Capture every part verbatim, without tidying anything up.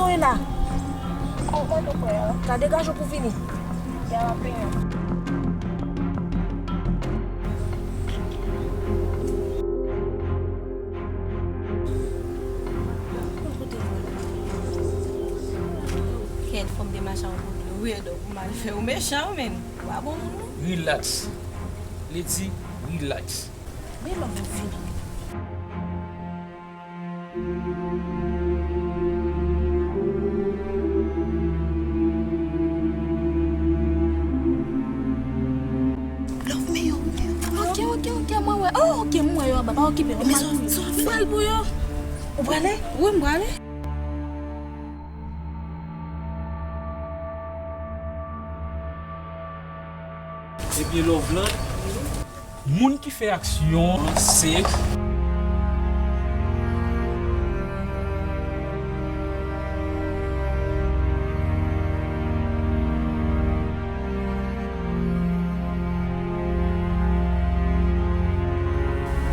Mwen la. Ou kote ou kwè a? Ka degaje w pou vini. Ya, m ap vini. Kèt, fò m te mache ak yon kote weirdo pou m al fè w mechan, menn. Ou pa bon moun, non. Relax. Lady, relax. Men lòm nan fini. Love me yo. Ok, ok, ok, mwen wè. Oh, ok, mwen wè yo anba. Pa okipe yo. Men sa, sa w ap fè? M pral pou yo. Ou prale? Wi, m prale. Ebyen, Loveland, moun ki fè aksyon an se.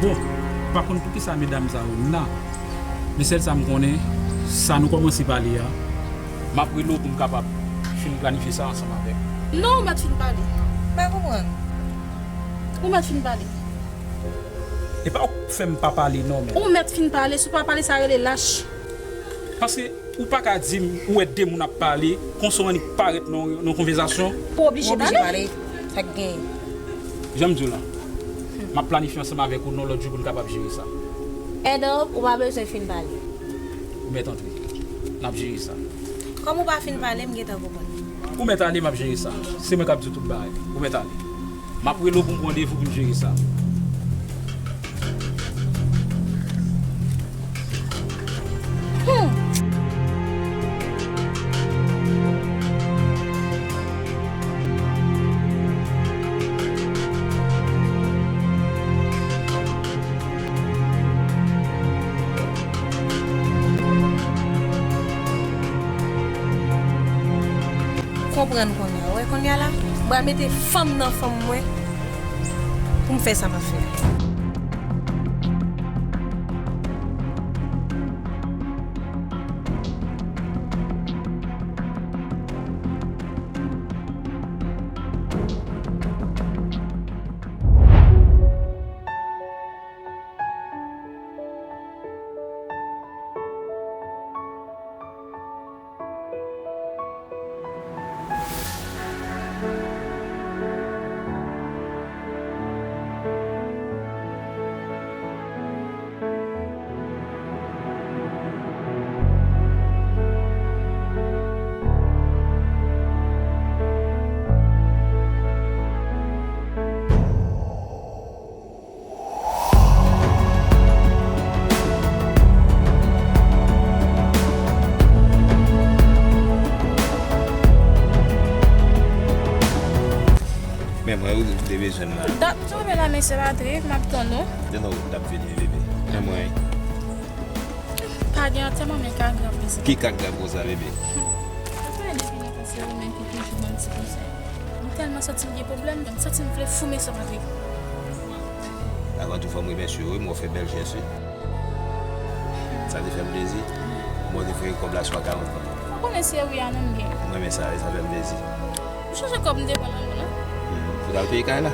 Bon, m pa konn poukisa medam sa yo nan. Men sèl sa m konnen, sa nou kòmanse pale a, m ap rele w pou m kapab fin planifye sa ansanm avèk ou. Non, ou mèt fin pale. M pa konprann. Ou mèt fin pale. E pa ou k fè m pa pale non, men. Ou mèt fin pale, si w pa pale, sa rele lach. Paske ou pa ka di m ou wè de moun ap pale, konsa w annik parèt nan yon konvèsasyon. Ou oblije pale. Sa k genyen? Jan m di w la, m ap planifye ansanm avèk ou yon lòt jou pou n kapab jere sa. Edop, ou pa bezwen fin pale. Ou mèt antre. N ap jere sa. Kòm ou pa fin pale, m gentan konprann. Ou mèt ale, m ap jere sa. Se mwen k ap di w tout bagay. Ou mèt ale. M ap rele w pou m pran randevou pou n jere sa. Hmm. Konprann kounye a. Ou wè kounye a la, m pral mete fanm nan fanm mwen pou m fè sa m ap fè a. Men mwen, ou te bezwen m la. Dat m twouve la, mesye Patrick, m ap tann ou. Denon, ou t ap vini, bebe. Men mwen. Pa gen antèman, men ka grav, mesye. Ki ka grav konsa, bebe? Ou konnen depi lontan se ou menm ki toujou ban m ti konsèy. M tèlman santi m gen pwoblèm, men m santi m vle fou, mesye Patrick. Avan tou, fò m remèsye w, wi, mwen fè bèl jès, wi. Sa te fè m plezi. Mwen te fè kòb la swa karant goud. Ou konnen se wi a non m gen. Mwen renmen sa, sa fè m plezi. Ou chanje kòb m te pran nan men w lan? Pou t al peye kay la.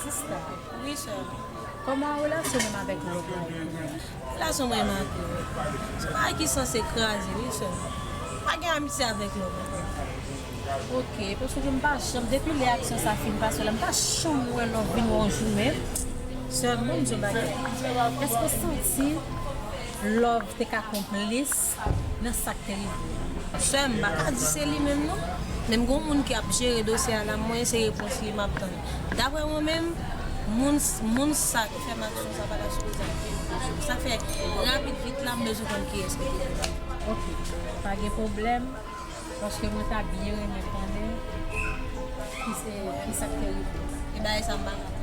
Sista. Wi, sè. Kòman relasyon w menm avèk Love la ye? Relasyon mwen menm ak Love se yon bagay ki sanse kraze, wi, sè. Pa gen amitye avèk Love ankò. Ok, paske m pa janm, depi lè aksyon sa fin pase la, m pa janm wè Love vin wè w jou menm. Sè m, bon, m di yon bagay. Èske w santi Love te ka konplis nan sa k te rive w la? Sè m, m pa ka di se li menm non. Men m gon moun k ap jere dosye a la, mwen se repons li m ap tann. Daprè mwen menm, moun, moun sa k fè m aksyon sa pa ta sipoze ap fè m aksyon. Sa fè rapid vit la, m bezwen konn kiyès ki te fè l. Ok, pa gen pwoblèm. Paske mwen ta byen renmen konnen ki se, ki sa k te rive. E bagay sa m pa ka tann.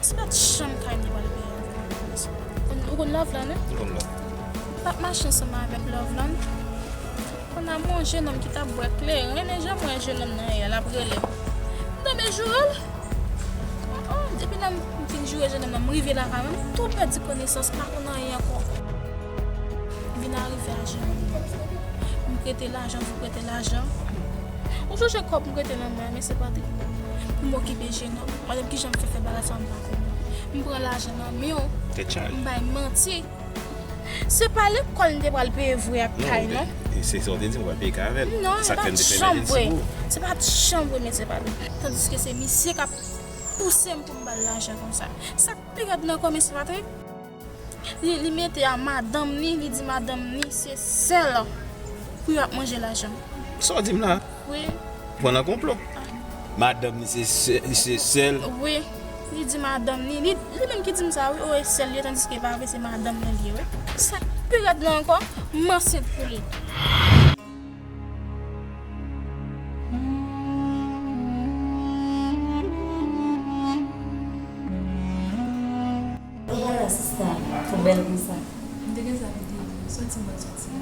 Se pa t janm kay mwen pral peye avè w. Ou konn Love lan, wi? M konn Love. M t ap mache ansanm avèk Love lan. Konn a mwen Yon jenòm ki t ap bwè kleren, e jan m wè jenòm nan ye a, l ap rele m. M tonbe joure l. Oh, oh, depi lè m fin joure jenòm nan, m rive lakay mwen, m tou pèdi konesans, m pa konn anyen ankò. M vin arive a jenòm nan. M prete lajan, m prete lajan. Ou sonje kòb m prete nan men an, mesye Patrick? Pou m okipe jenòm. Mwen menm kijan m fè fè bagay sa, m pa konnen. M pran lajan nan men w. Tèt chaje. M bay manti. Se pa lekòl m te pral peye vre ak kay, non. E se sa w te di m, w pral peye kay avè l. Non, se pa t janm vre. Se pa t janm vre, mesye Patrick. Tandiske se misye k ap pouse m pou m ba l lajan konsa. Sa k pi rèd nan ankò, mesye Patrick, li, li mete a madanm ni, li di madanm ni se sèl pou y ap manje lajan. Sa w di m la? Wi. Pran nan konplo. Madanm ni se sè-, se sèl. Wi. Li di madanm ni. Li, li menm ki di m sa, wi. O, e sèl li ye, tandiske pa vre, se madanm nan li ye, wi. Sa k pi rèd la ankò, m ansent pou li. Ou pa la, sista. Ou bèl konsa. M te gen sa pou te di w. Sòti m pral sòti la.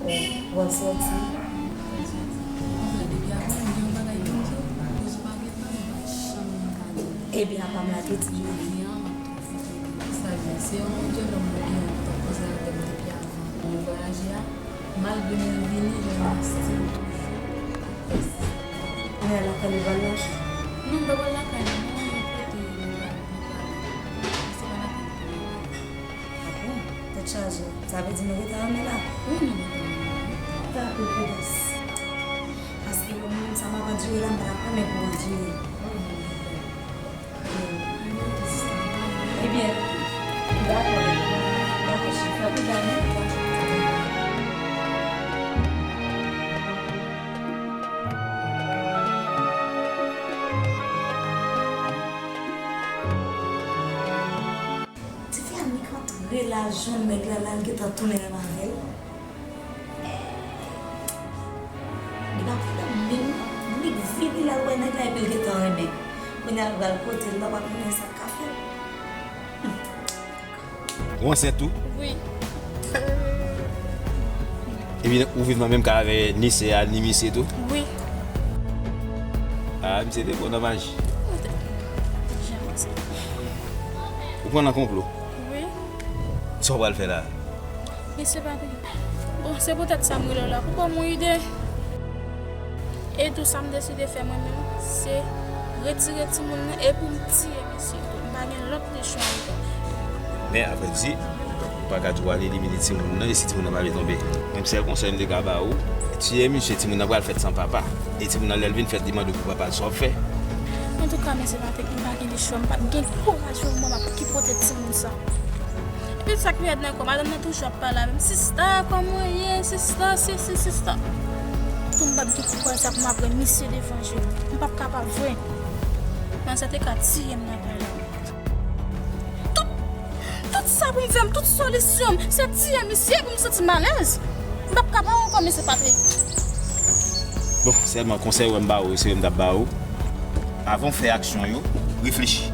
O, w ap sòti? M pral sòti. Anfen, depi avan, m gen yon bagay pou m di w. Akoz ou pa gen tan, m pa janm ka di w. Ebyen, apa m la, te di w. Jodi a, m ap tou foutre w. Sa vle di, se yon jennonm ou gen pou t ap koze avè m depi avan nou vwayaje a. Malgre m revini, jan m still toujou ap fè sa. Ou wè lakay li pral la? Non, m pa pral lakay li, non, yon kote nou pral, nou pral. Se pa lakay li pral. Ah bon? Tèt chaje. Sa vle di nou rete anmè la? Wi, nou rete anmè la. Fè anpil pridans. Paske yon moun sa m ap andire la, m pa t ap renmen pou w andire. Wi, nou rete. Ebyen, dakò, dakò, cheri, fè pridans, non? Tifi annik antre la, jwenn nèg la, la, l gentan tounen menm avè l. Li pa pran menm, li vini la, l wè nèg la, epi l gentan renmen. Kounye a, l pral kote l la, pa konnen sa l ka fè. Ou ansent tou? Wi. Epi ou viv nan menm kay avè ni sè a, ni misye tou? Wi. Ah, misye te bon nan maji. Ou te, te janm ansent. Ou pran nan konplo? Wi. Sa w pral fè la? Mesye Patrick, bon, se poutèt sa m rele w la, pou ban m yon ide. E tou sa m deside fè mwen menm, se retire timoun nan e pou m tiye misye tou. M pa gen lòt lechwa ankò. Men, apre di, ou pa ka tou al elimine timoun nan, e si timoun nan pa vle tonbe? Menm sèl konsèy m te ka ba ou, tiye misye, timoun nan pral fèt san papa. E timoun nan, lè l vin fèt, li mande pou papa l, sa w ap fè? Antouka, mesye Patrick, m pa gen lechwa, m pa t gen kouraj pou mwen, m ap ki pote timoun sa. Epi sa k pi rèd nan ankò, madanm nan toujou ap pale avè m, "Sista, kòman w ye? Sista, sesi, sista." Tou m p ap gen kouraj sa pou m ap rann misye devan je m. M p ap kapab vre. Manzè te ka tiye m nan kay la. Tout, tout sa pou m fè m, tout solisyon m, se tiye misye pou m santi m alèz. M p ap kapab ankò, mesye Patrick. Bon, sèlman konsèy wè m ba ou, se m t ap ba ou. Avan w fè aksyon yo, reflechi.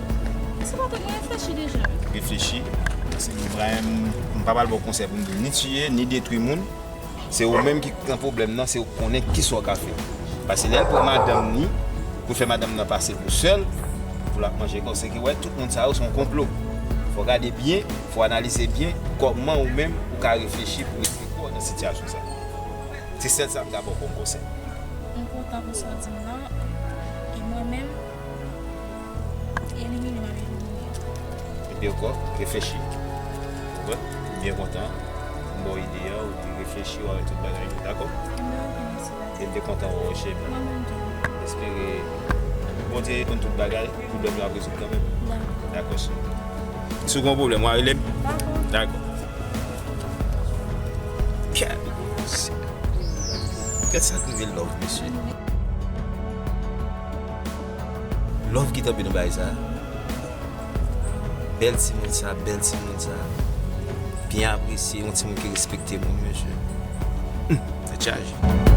Se pa tou mwen reflechi deja. Reflechi. Paske Ibrahim, m pa pral ba w konsèy pou m di w ni tiye, ni detwi moun. Se ou menm ki nan pwoblèm nan, se ou k konnen kisa w ka fè. Paske lè l pran madanm ni, pou fè madanm nan pase pou sè l, pou l ap manje kò, se ke wè tout moun sa yo se yon konplo. Fò w gade byen, fò w analize byen kòman ou menm ou ka reflechi pou retire kò w nan sitiyasyon sa. Se sèl sa m ka ba w kòm konsèy. M kontan pou sa w di m nan. E mwen menm, elimine m ap elimine. Epi ankò, reflechi. Ou konprann? M byen kontan. M ba w ide a, ou di reflechi, w a wè tout bagay yo, dakò? Mèsi, mèsi. E m te kontan wè w, cheri. Mwen menm tou. M espere Bondye konn tout bagay, pwoblèm yo ap rezoud kanmenm. Dakò. Dakò, cheri. Si w gen yon pwoblèm, w a rele m? Dakò. Dakò. Gad, gad sa k rive Love, mesye. Love ki tonbe nan bagay sa. Bèl timoun sa, bèl timoun sa. Byen apresye, yon timoun ki respekte moun, mesye. Hum, tèt chaje.